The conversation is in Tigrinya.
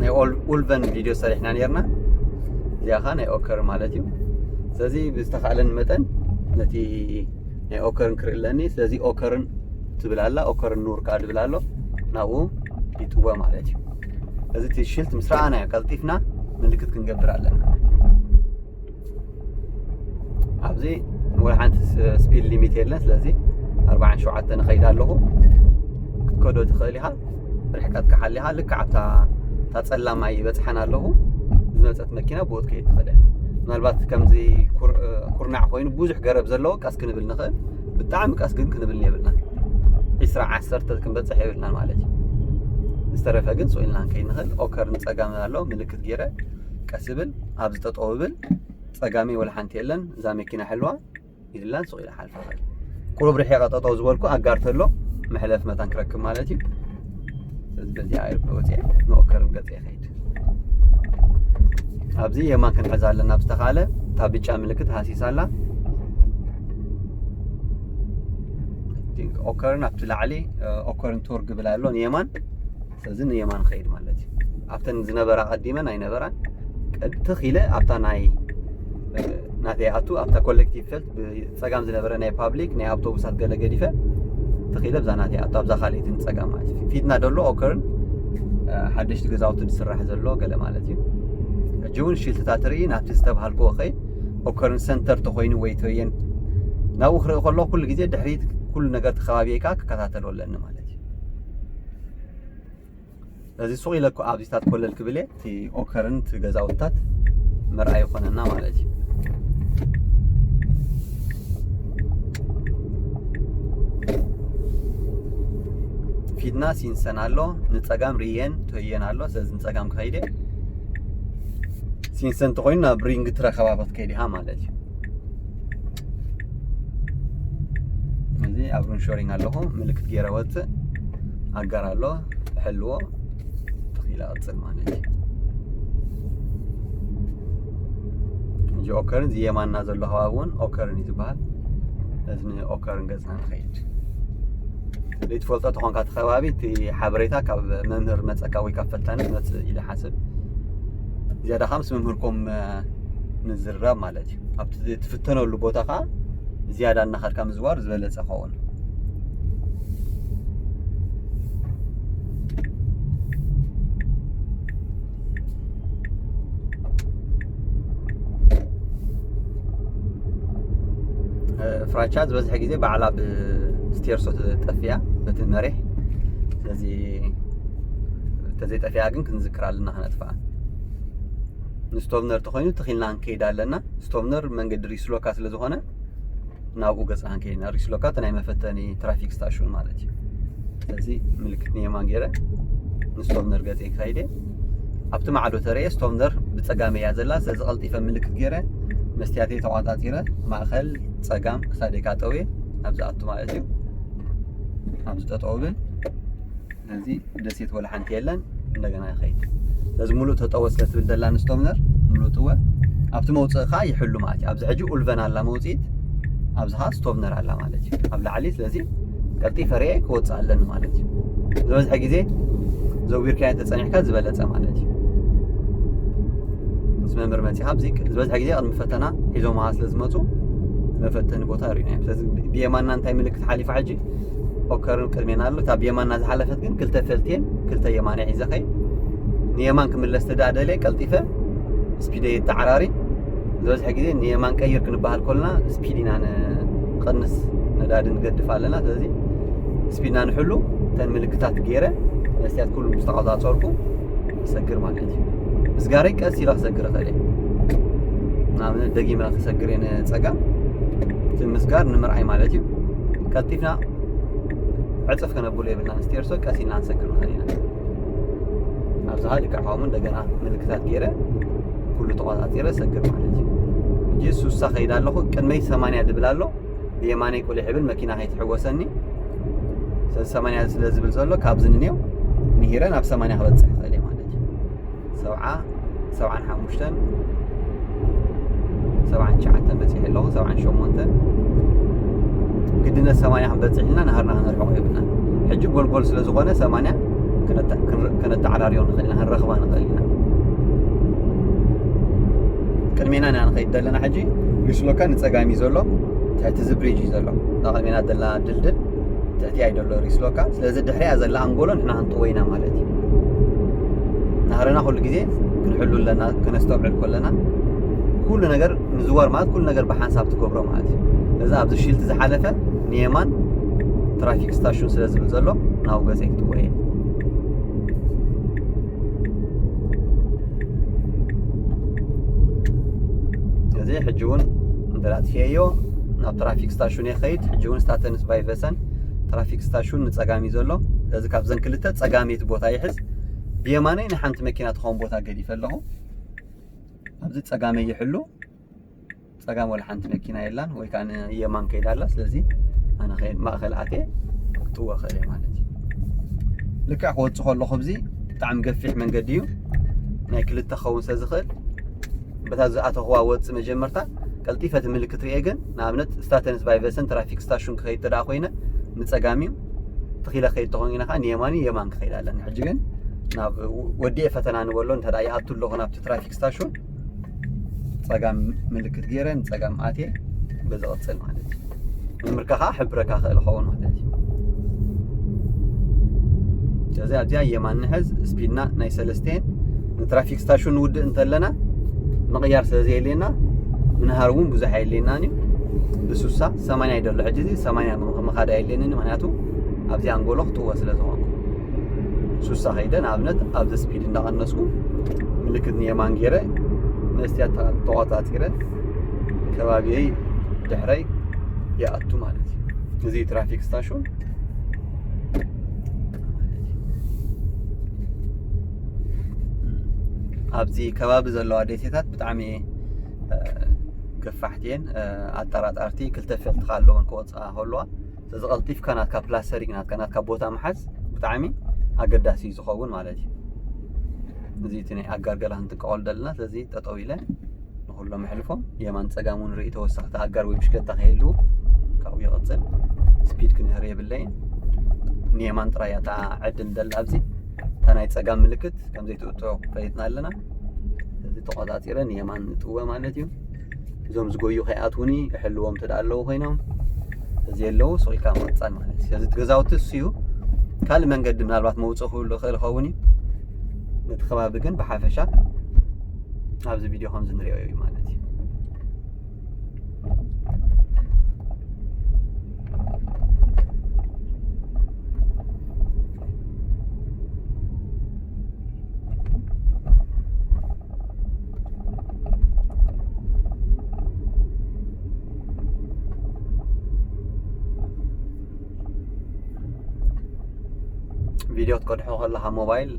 ናይ ኦል- ኡልቨን ቪድዮ ሰሪሕና ነርና። እዚኣ ኸዓ ናይ ኦከርን ማለት እዩ። ስለዚ ብዝተኻእለኒ መጠን ነቲ ናይ ኦከርን ክርኢ ኣለኒ። ስለዚ ኦከርን ትብል ኣላ፣ ኦከርን ኑር ከዓ ዝብል ኣሎ፣ ናብኡ ይጥወ ማለት እዩ። እዚ እቲ ሽልት ምስ ረኣናዮ ቀልጢፍና ምልክት ክንገብር ኣለና። ኣብዚ ወላ ሓንቲ ስ- ስፒድ ሊሚት የለን። ስለዚ ኣርባዓን ሸውዓተን እኸይድ ኣለኹ። ክትከዶ ትኽእል ኢኻ። ርሕቀትካ ሓሊኻ ልክዕ ኣብታ እታ ጸላም ማይ ይበጽሓን ኣለኹ። ዝመጸት መኪና ብኡ ትከይድ ትኽእል እያ። ምናልባት ከምዚ ኩር- ኩርናዕ ኮይኑ ብዙሕ ገረብ ዘለዎ ቀስ ክንብል ንኽእል። ብጣዕሚ ቀስ ግን ክንብል የብልና። ዒስራ ዓሰርተ ክንበጽሕ የብልና ማለት እዩ። ዝተረፈ ግን ስቕ ኢልና ክንከይድ ንኽእል። ኦከር ንጸጋም ኣሎ ምልክት ገይረ ቀስ ብል ኣብዚ ጠጠው ብል። ጸጋመይ ወላ ሓንቲ የለን። እዛ መኪና ሕልዋ ኢድላን ስቕ ኢላ ሓልፋ። ቁሩብ ርሒቐ ጠጠው ዝበልኩ ኣጋር ተሎ መሕለፍ መታን ክረክብ ማለት እዩ። ስለዚ በዚኣ ወፂአ ንኦከርን ገፀ ይኸይድ። ኣብዚ የማን ክንሕዝ ኣለና ብዝተኻለ። እታ ብጫ ምልክት ሃሲስ ኣላ። ኦከርን ኣብቲ ላዕሊ ኦከርን ቶር ግብል ኣሎ ንየማን። ስለዚ ንየማን ኸይድ ማለት እዩ። ኣብተን ዝነበራ ቀዲመን ኣይነበራን። ቀ- ትኽ ኢለ ኣብታ ናይ ናተይ ኣቱ ኣብታ ኮሌክቲቭ ፈልት ብፀጋም ዝነበረ ናይ ፓብሊክ ናይ ኣውቶቡሳት ገለ ገዲፈ ትኽ ኢለ ብዛ ናተይ ኣቱ ኣብዛ ካልኣይቲ ንፀጋም ማለት እዩ። ፊትና ደሎ ኦከርን ሓደሽቲ ገዛውቲ ዝስራሕ ዘሎ ገለ ማለት እዩ። ሕጂ እውን ሽልትታት ርኢ ናብቲ ዝተባሃልክዎ ኸይድ ኦከርን ሰንተር ተኾይኑ ወይ ተወየን ናብኡ ክርኢ ከሎ ኩሉ ግዜ ድሕሪት ኩሉ ነገር ተኸባቢካ ክከታተሎ ኣለኒ ማለት እዩ። እዚ ሱቕ ኢለ እኮ ኣብዚታት ኮለል ክብል እየ፣ እቲ ኦከርን እቲ ገዛውትታት መርኣይ ይኾነና ማለት እዩ። ፊትና ሲንሰን ኣሎ፣ ንጸጋም ሪየን ተየን ኣሎ። ስለዚ ንጸጋም ክኸይደ ሲንሰን ተኾይኑ ናብ ሪንግ ትረኸባበት ከይዲኻ ማለት እዩ። እዚ ኣብ ሩንሾሪንግ ኣለኹ ምልክት ገይረ ወፅእ ኣጋር ኣሎ። ሕልዎ ተኺላ ቅፅል ማለት እዩ። እዚ ኦከርን እዚ የማንና ዘሎ ከባቢ እውን ኦከርን እዩ ዝበሃል። እዚ ንኦከርን ገፅና ንኸይድ። ዘይትፈልጦ ተኾንካ እቲ ከባቢ እቲ ሓበሬታ ካብ መምህር መፀካ ወይ ካብ ፈታኒ መፅእ ኢለ ሓስብ። ዝያዳ ምስ መምህርኩም ንዝርራብ ማለት እዩ። ኣብቲ ትፍተነሉ ቦታ ከዓ ዝያዳ እናኸድካ ምዝዋር ዝበለፀ ኸውን። ፍራቻ ዝበዝሐ ግዜ ባዕላ ብስቴርሶ ትጠፍያ በቲ መሬሕ። ስለዚ ተዘይጠፍያ ግን ክንዝክር ኣለና ክነጥፍኣ። ንስቶቭነር ተኾይኑ ትኺልና ክንከይድ ኣለና። ስቶቭነር መንገዲ ሪስሎካ ስለ ዝኾነ ናብኡ ገፅና ክንከይድ ኢና። ሪስሎካ እቲ ናይ መፈተኒ ትራፊክ ስታሽን ማለት እዩ። ስለዚ ምልክት ንየማን ገይረ ንስቶቭነር ገፀ ይካይደ ኣብቲ ማዕዶ ተረየ ስቶቭነር ብፀጋመ እያ ዘላ። ስለዚ ቀልጢፈ ምልክት ገይረ መስትያተይ ተቋፃፂረ ማእኸል ፀጋም ክሳደይ ካጠውየ ኣብዚ ኣቱ ማለት እዩ። ኣብዚ ጠጠው ብል ስለዚ ደሴት ወላ ሓንቲ የለን። እንደገና ይኸይድ። ስለዚ ሙሉእ ተጠወ ስለ ትብል ደላ ንስቶቭነር ሙሉእ ጥወ ኣብቲ መውፅእኻ ይሕሉ ማለት እዩ። ኣብዚ ሕጂ ኡልቨን ኣላ መውፅኢት፣ ኣብዚ ኸዓ ስቶቭነር ኣላ ማለት እዩ ኣብ ላዕሊ። ስለዚ ቀልጢፈ ርኤ ክወፅእ ኣለኒ ማለት እዩ። ዝበዝሐ ግዜ ዘዊርካዮ ተፀኒሕካ ዝበለፀ ማለት እዩ። ምስ መምህር መፂኻ ኣብዚ ዝበዝሐ ግዜ ቅድሚ ፈተና ሒዞምዋ ስለ ዝመፁ መፈተኒ ቦታ ርኢና እዮም። ስለዚ ብየማንና እንታይ ምልክት ሓሊፋ ሕጂ ኦከርን ቅድሜና ኣሎ። እታ ብየማንና ዝሓለፈት ግን ክልተ ፈልትየን ክልተ የማነ ሒዘ ኸይ ንየማን ክምለስ ተዳደለ ቀልጢፈ ስፒደይ የተዓራሪ። ዝበዝሐ ግዜ ንየማን ቀይር ክንበሃል ከለና ስፒድ ኢና ንቐንስ ነዳዲ ንገድፍ ኣለና። ስለዚ ስፒድና ንሕሉ። እተን ምልክታት ገይረ መስትያት ኩሉ ምስ ተቆፃፀርኩ ክሰግር ማለት እዩ። ምስጋረይ ቀስ ኢለ ክሰግር እኽእል እየ። ንኣብነት ደጊመ ክሰግር እየ ንፀጋም። እቲ ምስጋር ንምርኣይ ማለት እዩ። ቀልጢፍና ዕፅፍ ከነብሎ የብልና። ንስቴርሶ ቀስ ኢልና ንሰግር ንኽእል ኢና። ኣብዚ ኸዓ ልክዕ ከምኡ እንደገና ምልክታት ገይረ ኩሉ ተቆፃፂረ ሰግር ማለት እዩ። ሕጂ ሱሳ ከይድ ኣለኹ። ቅድመይ ሰማንያ ድብል ኣሎ። ብየማነይ ቁሊሕ ይብል መኪና ከይትሕወሰኒ። ስለዚ ሰማንያ ስለ ዝብል ዘሎ ካብዚ ንኔው ምሂረ ናብ ሰማንያ ክበፅሕ ይኽእል እየ ማለት እዩ። ሰብዓ፣ ሰብዓን ሓሙሽተን፣ ሰብዓን ትሽዓተን በፂሐ ኣለኹ። ሰብዓን ሸሞንተን ግድነት ሰማንያ ክንበፅሕ ኢልና ናሃርና ክንርሕቆ የብልና። ሕጂ ጎልጎል ስለ ዝኾነ ሰማንያ ክነተ- ክንር- ከነተዓራርዮ ንኽእል ኢና፣ ክንረኽባ ንኽእል ኢና። ቅድሜና ኢና ንኸይድ ዘለና። ሕጂ ሪስሎካ ንጸጋም እዩ ዘሎ፣ ትሕቲ እዚ ብሪጅ እዩ ዘሎ። እዛ ቅድሜና ዘላ ድልድል ትሕቲ ኣይ ዘሎ ሪስሎካ። ስለዚ ድሕሪያ ዘላ ኣንጎሎ ንሕና ክንጥዎ ኢና ማለት እዩ። ናህርና ኩሉ ግዜ ክንሕሉ ኣለና፣ ከነስተውዕል ከለና ኩሉ ነገር ምዝዋር ማለት ኩሉ ነገር ብሓንሳብ ትገብሮ ማለት እዩ። ስለዚ ኣብዚ ሽልቲ ዝሓለፈ ንየማን ትራፊክ ስታሽን ስለ ዝብል ዘሎ ናብኡ ገጸ ክትወየ። እዚ ሕጂ እውን እንተ ኣጥፍኤዮ ናብ ትራፊክ ስታሽን እየ ኸይድ። ሕጂ እውን ስታተንስ ባይቨሰን ትራፊክ ስታሽን ንጸጋም እዩ ዘሎ። ስለዚ ካብዘን ክልተ ጸጋመይቲ ቦታ ይሕዝ። ብየማነይ ንሓንቲ መኪና ትኸውን ቦታ ገዲፈ ኣለኹ። ኣብዚ ጸጋመይ ይሕሉ። ጸጋም ወላ ሓንቲ መኪና የላን፣ ወይ ከዓ ንየማን ከይዳ ኣላ። ስለዚ ኣነ ከይድ ማእኸል ኣትየ ክጥወ እኽእል እየ ማለት እዩ። ልክዕ ክወጽእ ከለኹ ኣብዚ ብጣዕሚ ገፊሕ መንገዲ እዩ፣ ናይ ክልተ ክኸውን ስለ ዝኽእል በታ ዝኣተኽዋ ወጽእ መጀመርታ ቀልጢፈ እቲ ምልክት ርእየ። ግን ንኣብነት ስታተንስ ባይቨሰን ትራፊክ ስታሽን ክኸይድ ተደኣ ኮይነ ንጸጋም እዩ፣ ትኺለ ከይድ ተኾይነ ከዓ ንየማን እዩ፣ የማን ክኸይድ ኣለኒ። ሕጂ ግን ናብ ወዲኤ ፈተና ንበሎ እንተ ደኣ ይኣቱ ኣለኹ ናብቲ ትራፊክ ስታሽን ጸጋም ምልክት ገይረ ንጸጋም ኣትየ በዚ ቐጽል ማለት እዩ። ምምርካ ከዓ ሕብረካ ክእል ኸውን ማለት እዩ። ስለዚ ኣብዚኣ የማን ንሕዝ፣ ስፒድና ናይ ሰለስቴን ንትራፊክ ስታሽን ንውድእ እንተለና ምቕያር ስለ ዘየድልየና ምንሃር እውን ብዙሕ ኣየድልየናን እዩ። ብሱሳ ሰማንያ ይደሎ ሕጂ እዚ ሰማንያ ምኻድ ኣየድልየንን እዩ። ምክንያቱ ኣብዚ ኣንጎሎ ክጥወ ስለ ዝኾንኩ ሱሳ ከይደ ንኣብነት ኣብዚ ስፒድ እንዳቐነስኩ ምልክት ንየማን ገይረ መስትያት ተቆጻጺረ ከባቢየይ ድሕረይ ይኣቱ ማለት እዩ። እዚ ትራፊክ ስታሽን ኣብዚ ከባቢ ዘለዋ ደሴታት ብጣዕሚ እ፣ ገፋሕቲ እየን፣ እ፣ ኣጠራጣርቲ ክልተ ፌልትኻ ኣለወን ክወፅኣ ከለዋ። ስለዚ ቀልጢፍካ ናትካ ፕላስተሪንግ ናትካ ናትካ ቦታ ምሓዝ ብጣዕሚ ኣገዳሲ እዩ ዝኸውን ማለት እዩ። እዚ እቲ ናይ ኣጋር ገላ ክንጥቀቐሉ ዘለና። ስለዚ ጠጠው ኢለ ንኩሎም ኣሕልፎም የማን ጸጋም እውን ርኢ። ተወሰኽቲ ኣጋር ወይ ብሽክለታ ከይህልዉ ካብኡ ይቕጽል። ስፒድ ክንህር የብለይን። ንየማን ጥራይ እያ እታ ዕድል ደላ ኣብዚ። እታ ናይ ጸጋም ምልክት ከም ዘይትእቶ ፈሊጥና ኣለና። ስለዚ ተቖጻጺረ ንየማን ንጥወ ማለት እዩ። እዞም ዝጎዩ ከይኣትዉኒ እሕልዎም እንተ ደኣ ኣለዉ ኮይኖም፣ እዚ ኣለዉ ስቕ ኢልካ ምቕጻል ማለት እዩ። ስለዚ እቲ ገዛውቲ እሱ እዩ። ካልእ መንገዲ ምናልባት መውጽእ ክህሉ ይኽእል ይኸውን እዩ። ነቲ ከባቢ ግን ብሓፈሻ ኣብዚ ቪድዮ ከምዚ ንሪኦ እዩ ማለት እዩ። ቪድዮ ትቀድሖ ከለኻ ሞባይል